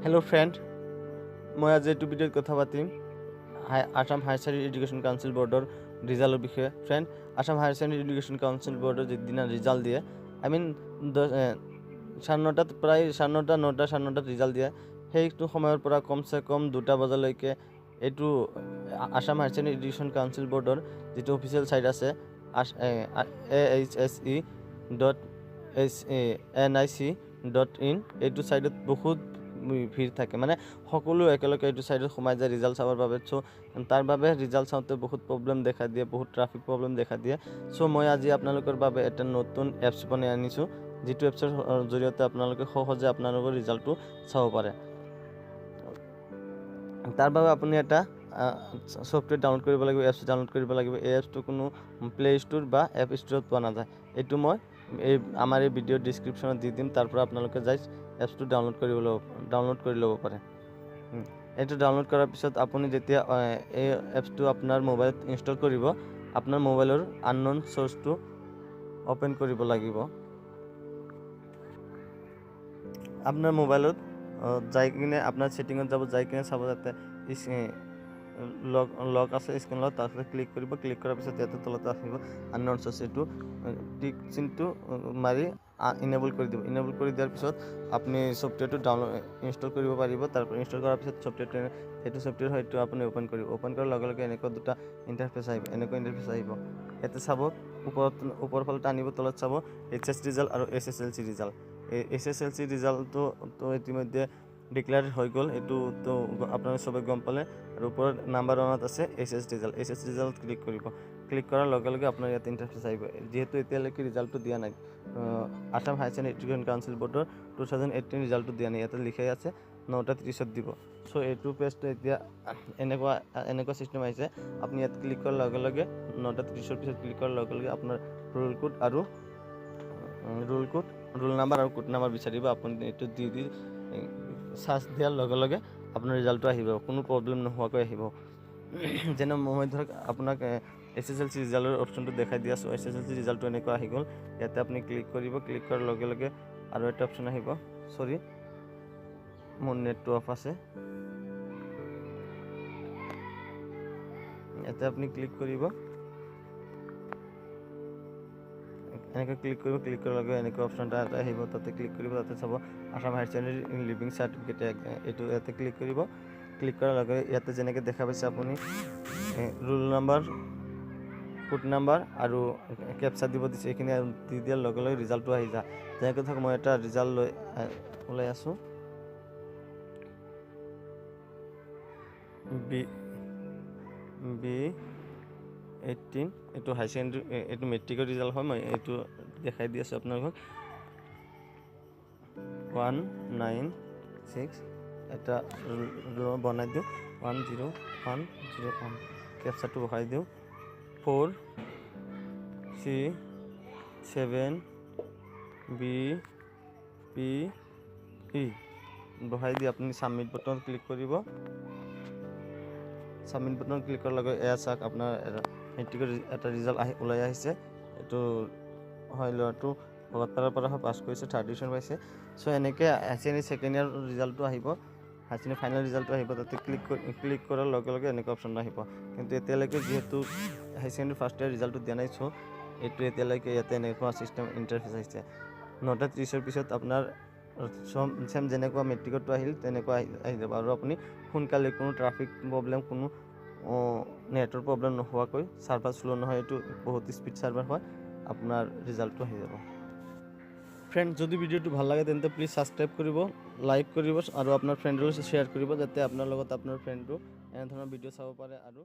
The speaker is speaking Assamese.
হেল্ল' ফ্ৰেণ্ড, মই আজি এইটো ভিডিঅ'ত কথা পাতিম Assam higher secondary education council বৰ্ডৰ ৰিজাল্টৰ বিষয়ে। Friend, Assam higher secondary education council বৰ্ডৰ যিদিনা ৰিজাল্ট দিয়ে, I mean 9:30ত, প্ৰায় 9:30, 9টা, 9:30ত ৰিজাল্ট দিয়ে। সেইটো সময়ৰ পৰা কমচে কম 2টা বজালৈকে এইটো Assam higher secondary education council বৰ্ডৰ যিটো অফিচিয়েল ছাইট আছে, ahse.nic.in, এইটো ছাইডত বহুত ভিৰ থাকে। মানে সকলো একেলগে এইটো ছাইডত সোমাই যায় ৰিজাল্ট চাবৰ বাবে। চ' তাৰ বাবে ৰিজাল্ট চাওঁতে বহুত প্ৰব্লেম দেখা দিয়ে, বহুত ট্ৰাফিক প্ৰব্লেম দেখা দিয়ে। চ' মই আজি আপোনালোকৰ বাবে এটা নতুন এপছ বনাই আনিছোঁ, যিটো এপছৰ জৰিয়তে আপোনালোকে সহজে আপোনালোকৰ ৰিজাল্টটো চাব পাৰে। তাৰ বাবে আপুনি এটা ছফ্টৱেৰ ডাউনলোড কৰিব লাগিব, এপছ ডাউনলোড কৰিব লাগিব। এই এপছটো কোনো প্লে' ষ্ট'ৰ বা এপ ষ্ট'ৰত পোৱা নাযায়। এইটো মই আমাৰ এই ভিডিঅ'ৰ ডিছক্ৰিপশ্যনত দি দিম, তাৰ পৰা আপোনালোকে যাই এপছটো ডাউনলোড কৰি ল'ব পাৰে। এইটো ডাউনলোড কৰাৰ পিছত আপুনি যেতিয়া এই এপছটো আপোনাৰ মোবাইলত ইনষ্টল কৰিব, আপোনাৰ মোবাইলৰ আনন'ন চ'ৰ্চটো অ'পেন কৰিব লাগিব। আপোনাৰ মোবাইলত যাই কিনে আপোনাৰ ছেটিঙত যাব, যাই কিনে চাব যাতে লক আছে, স্ক্ৰীণ লক, তাৰপিছত ক্লিক কৰিব। ক্লিক কৰাৰ পিছত ইয়াতে তলতে আহিব আনন'ন চ'ৰ্চ, এইটো টিক চিনটো মাৰি ইনেবল কৰি দিব। ইনেবল কৰি দিয়াৰ পিছত আপুনি ছফ্টৱেৰটো ডাউনলোড ইনষ্টল কৰিব পাৰিব। তাৰপৰা ইনষ্টল কৰাৰ পিছত ছফ্টৱেৰটো, সেইটো ছফ্টৱেৰ হয়তো আপুনি অ'পেন কৰিব। অ'পেন কৰাৰ লগে লগে এনেকুৱা দুটা ইণ্টাৰফেচ আহিব, এনেকুৱা ইণ্টাৰফেচ আহিব। ইয়াতে চাব ওপৰত, ওপৰ ফালে টানিব, তলত চাব এইচ এছ ৰিজাল্ট আৰু H S L C result. এই এইচ এছ এল চি ৰিজাল্টটো তো ইতিমধ্যে ডিক্লেয়াৰ হৈ গ'ল, এইটো তো আপোনালোকে চবে গম পালে। আৰু ওপৰত নাম্বাৰ ওৱানত আছে H S result, H S ৰিজাল্টত ক্লিক কৰিব। ক্লিক কৰাৰ লগে লগে আপোনাৰ ইয়াত ইণ্টাৰফেচ আহিব। যিহেতু এতিয়ালৈকে ৰিজাল্টটো দিয়া নাই, Assam higher secondary education council বৰ্ডৰ 2018 ৰিজাল্টটো দিয়া নাই, ইয়াতে লিখাই আছে 9:30ত দিব। চ' এইটো পেজটো এতিয়া এনেকুৱা চিষ্টেম আহিছে। আপুনি ইয়াত ক্লিক কৰাৰ লগে লগে 9:30ৰ পিছত ক্লিক কৰাৰ লগে লগে আপোনাৰ ৰোল কোড আৰু ৰোল কোড, ৰোল নাম্বাৰ আৰু কোড নাম্বাৰ বিচাৰিব। আপুনি এইটো দি দি চাৰ্চ দিয়াৰ লগে লগে আপোনাৰ ৰিজাল্টটো আহিব, কোনো প্ৰব্লেম নোহোৱাকৈ আহিব। যেনে মই ধৰক আপোনাক এইচ এছ এল চি ৰিজাল্টৰ অপশ্যনটো দেখাই দি আছোঁ। এইচ এছ এল চি ৰিজাল্টটো এনেকুৱা আহি গ'ল। ইয়াতে আপুনি ক্লিক কৰিব। ক্লিক কৰাৰ লগে লগে আৰু এটা অপশ্যন আহিব। চৰি, মোৰ নেটটো অফ আছে। ইয়াতে আপুনি ক্লিক কৰিব, এনেকৈ ক্লিক কৰিব। ক্লিক কৰাৰ লগে এনেকুৱা অপশ্যন এটা আহিব, তাতে ক্লিক কৰিব। তাতে চাব Assam higher secondary leaving certificate, এইটো ইয়াতে ক্লিক কৰিব। ক্লিক কৰাৰ লগে ইয়াতে যেনেকৈ দেখা পাইছে আপুনি ৰোল নাম্বাৰ, কোড নাম্বাৰ আৰু কেপচা দিব দিছে। এইখিনি দি দিয়াৰ লগে লগে ৰিজাল্টটো আহি যায়। যেনেকৈ ধৰক মই এটা ৰিজাল্ট লৈ ওলাই আছোঁ, বি 18, এইটো হাই ছেকেণ্ডেৰী, এইটো মেট্ৰিকৰ ৰিজাল্ট হয়, মই এইটো দেখাই দি আছোঁ আপোনালোকক। 196 এটা বনাই দিওঁ, 10101, কেপচাৰটো বহাই দিওঁ, 4 C 7 B P E বহাই দি আপুনি ছাবমিট বটনত ক্লিক কৰিব। ছাবমিট বটনত ক্লিক কৰাৰ লগে এয়া চাওক আপোনাৰ মেট্ৰিকৰ এটা ৰিজাল্ট আহি ওলাই আহিছে। এইটো হয় ল'ৰাটো ভকতপাৰাৰ পৰা হয়, পাছ কৰিছে, থাৰ্ড ডিভিশ্যন পাইছে। চ' এনেকৈ হায়াৰ ছেকেণ্ডেৰী ছেকেণ্ড ইয়াৰ ৰিজাল্টটো আহিব, হায়াৰ ছেকেণ্ডেৰী ফাইনেল ৰিজাল্টটো আহিব। তাতে ক্লিক কৰাৰ লগে লগে এনেকুৱা অপশ্যন আহিব। কিন্তু এতিয়ালৈকে যিহেতু হায়াৰ ছেকেণ্ডেৰী ফাৰ্ষ্ট ইয়াৰ ৰিজাল্টটো দিয়া নাই, চ' এইটো এতিয়ালৈকে ইয়াতে এনেকুৱা চিষ্টেম ইণ্টাৰফেচ আহিছে। 9:30ৰ পিছত আপোনাৰ চেম যেনেকুৱা মেট্ৰিকতো আহিল তেনেকুৱা আহি যাব। আৰু আপুনি সোনকালে কোনো ট্ৰাফিক প্ৰব্লেম, কোনো নেটৱৰ্ক প্ৰব্লেম নোহোৱাকৈ, ছাৰ্ভাৰ শ্ল' নহয়, এইটো বহুত স্পীড ছাৰ্ভাৰ হয়, আপোনাৰ ৰিজাল্টটো আহি যাব। ফ্ৰেণ্ড, যদি ভিডিঅ'টো ভাল লাগে তেন্তে প্লিজ ছাবস্ক্ৰাইব কৰিব, লাইক কৰিব আৰু আপোনাৰ ফ্ৰেণ্ডলৈ শ্বেয়াৰ কৰিব, যাতে আপোনাৰ লগত আপোনাৰ ফ্ৰেণ্ডটো এনেধৰণৰ ভিডিঅ' চাব পাৰে। আৰু